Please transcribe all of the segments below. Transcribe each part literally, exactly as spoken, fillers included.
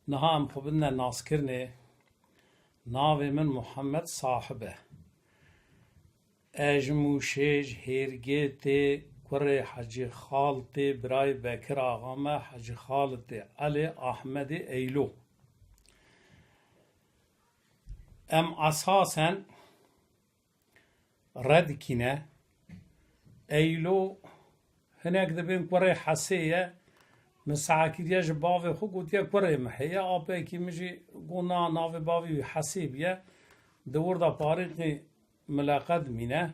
Niha em xwe bidine naskirinê. Navê min Muhammed Sahib e. Ez ji Mûşê, ji Hêrgêtê, kurê Hecî Xalitê, birayê Bekir Axa me, Hecî Xalitê Elê, Ahmedê Eylo. Em esasen Redikî ne. Eylo hinek dibên kurê Hesê ye. Min saha kiriye ji bavê xwe, gotiye kurê min heye. Apekî min jî got na, navê bavê wî Hesê bûye. Di wir de parîqî mileqe dimîne.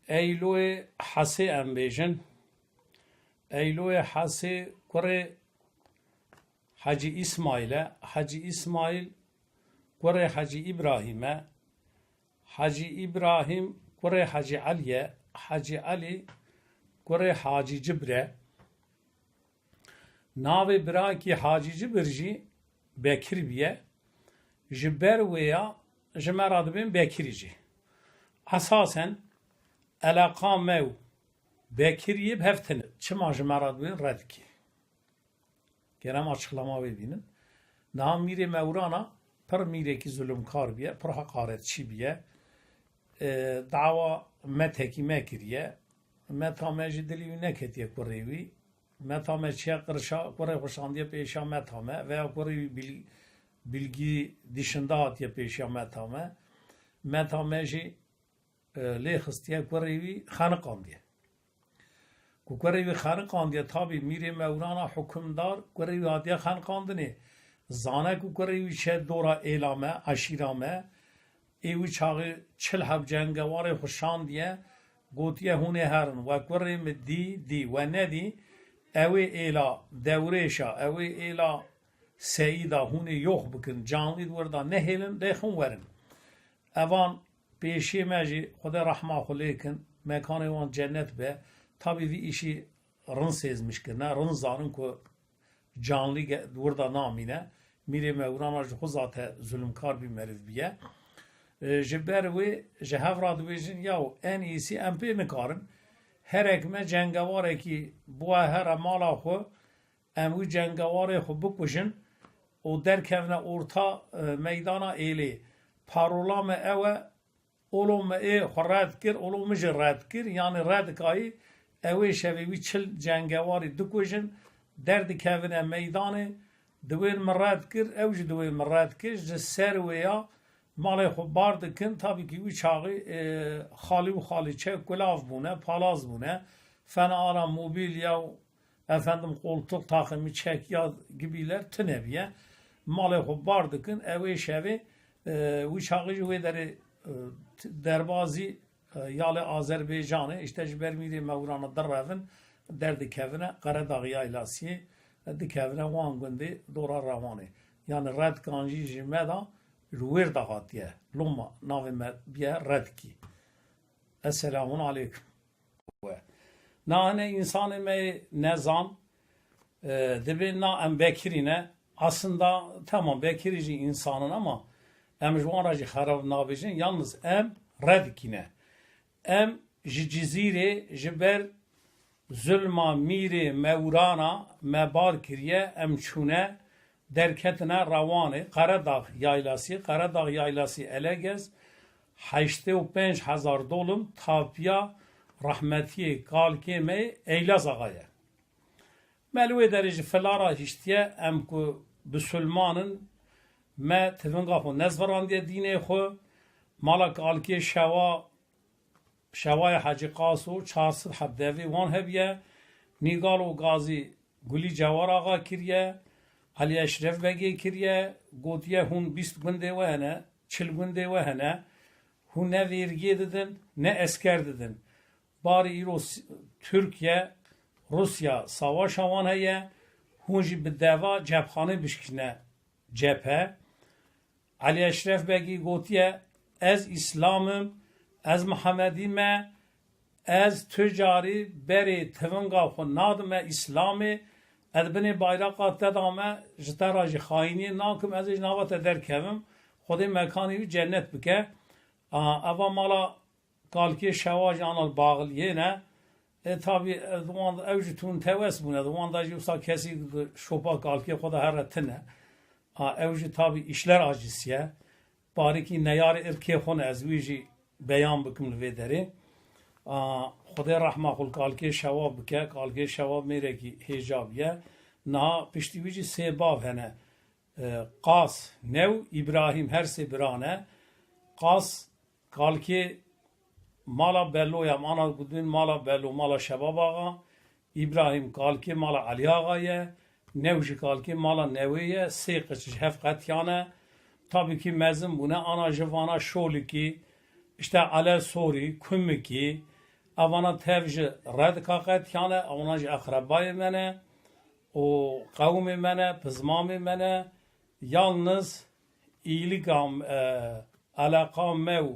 Eyloyê Hesê em bêjin. Eyloyê Hesê kurê Hecî Îsmaîl e. Hecî Îsmaîl kurê Hecî Îbrahîm e. Hecî Îbrahîm kurê Hecî Elî ye. Hecî Elî kurê Hacî Cibir e. Navê birakî Hacî Cibir jî Bekir bûye. Ji ber wê ya ji me re dibên Bekirî jî. Esasen eleqa me û Bekiriyê bi hev tune. Çima ji me re dibên Redikî? Kerem açıklama wê bînin. Niha Mîrê Mewrana pir mîrekî zulumkar bûye, pir heqaretçî bûye. E, dawa metekî me kiriye. Meta me jî dilî wî neketiye kurê wî. Meta me çiye qirşa kurê xwe şandiye pêşiya meta me veya kurê wî bil-, bilgî dişinde hatiye pêşiya meta me. Meta me jî, e, lê xistiye kurê wî xeniqandiye. Ku kurê wî xeniqandiye, tabî Mîrê Mewrana hukimdar kurê wî hatiye xeniqandinê. Zane ku kurê wî çe dora êla me, eşîra me, ê wî çaxê çil heb cengewarê xwe şandiye, gotiye hûn ê herin. We kurê min dî, dî. We nedî, ew ê êla Dewrêşa, ew ê êla Seîda hûn ê yox bikin, canlî di wir de nehêlin, lê xin werin. Evan pêşiyê me jî Xwedê rehma xwe lê kin, mekanê wan cennet be. Tabî vî îşî rin sêzmiş kirine, rin zanin ku canlî ge-, di wir de namîne. Mîrê Mewrana ji xwe zate zulmkar bî, meriv bîye. E, ji ber wê ji hev re dibêjin, yaw en îsî em pê nikarin. Herek me cengewarekî bûye here mala xwe, em wî cengewarê xwe bikujin û derkevine orta, e, meydana êlê. Parola me ew e, olo me ê xwe red kir, olo min jî red kir, yanî redikayî ew ê şevê wî çil cengewarî dikujin, derdikevine meydanê, diwên min red kir, ew jî diwên min red kir, ji ser wê ya malê xwe bar dikin, tabî kî wî çaxî, e, xalî û xalîçe kulav bûne, palaz bûne, fena ala mobîlya û efendim qoltuk takımı, çekiya gibiler tune bûye. Malê xwe bar dikin, ew ê şevê, e, wî çaxî jî wê derê, e, t-, derbazî, e, ya li Azerbaycanê, işte ji ber Mîrê Mewrana direvin, derdikevine Qeredax Yaylasiyê, e, dikevine wan gundê dora Rewanê. Yani Redkan jî ji me da ji wêr de hatiye. Loma navê me biye Redkî. Esselamun aleykum. We. Na hine însanê me yê nezan, e, dibê na em Bekirî ne. Aslında tamam, Bekirî jî însan in ama em ji wan re jî xerab nabêjin. Yalnız em Redikî ne. Em ji Cizîrê ji ber zulma Mîrê Mewrana me bar kiriye, em çûne derketine Rewanê, Qeredax Yaylasî, Qeredax Yaylasî Elegez, heştê û pênc hezar dolim tapiya rehmetiyê kalkê me Eylaz Axa ye. Me li wê derê ji Filara hiştiye, em ku bisulman in, me tivinga xwe nezvirandiye dînê xwe, mala kalkê Şewa, Şewayê Hecî Qaso, çar sed heb devê wan hebiye, Nîgalo Gazî Gulî Cewar Axa kiriye, Elî Eşref Begê kiriye, gotiye hûn bîst gundê we hene, çil gundê we hene, hûn ne vêrgiyê didin, ne esker didin. Barî îro s-, Tirkiye, Rûsya savaşa wan heye, hûn jî bi deva cephxanê bişkîne cephe. Elî Eşref Begî gotiye, ez Îslam im, ez Mihemedî me, ez tu carî berê tivinga xwe nadime Îslamê, ez binê bayraqa te dame, ji te re jî xayîniyê nakim, ez ê ji nava te derkevim, Xwedê mekanê wî cennet bike. A, eva mala Kalkê Şewa jî ana li Baxiliyê ne. E, tabî, e, di wan de ew jî tundhewes bûne, di wan de jî wisa kesî di şopa kalkê xwe de here tine. A, ew jî tabî işler acısı ye. Barikî neyarê irkê xwe ne, ez wî jî beyan bikim li vê derê. A, Xwedê rehma xwe li kalkê şewab bike, kalkê şewab mêrekî hêja bûye. Niha piştî wî jî sê bav hene. E, Qas, New, Îbrahîm, her sê bira ne. Qas, kalkê mala Bello ya, em ana gudin mala Bello, mala Şebab Axa. Îbrahîm kalkê mala Elî Axa ye. New jî kalkê mala Newê ye. Sê qij ji hev qetiyane. Tabî kî mezin bûne, ana ji vana Şolikî, işte Ele Sorî, Kumikî, evana tev ji Redika qetiyane, evana jî eqrebayê me ne û qewimê me ne, pizmamê me ne. Yalniz îlîka, e, eleqa me û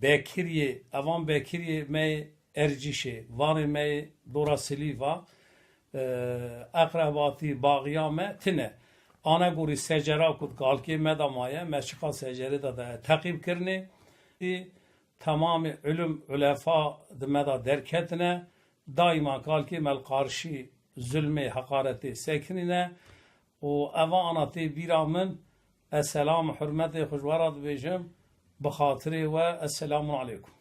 Bekiriyê, evan Bekiriyê me yê Ercîşê, vanê me yê dora Silîva, e, eqrebatî, baxiya me tine. Ane gorî secera ku di kalkê me de maye, me çiqa secerê de daye teqîb kirinê. Î temamê ulum, ulefa di me de derketine, daîma kalkê me li qarşî zulmê, heqaretê sekinîne û eva ana tê bîra min, ez selam û hurmetê xwe ji we re dibêjim, bi xatirê we, Esselamun Aleykum.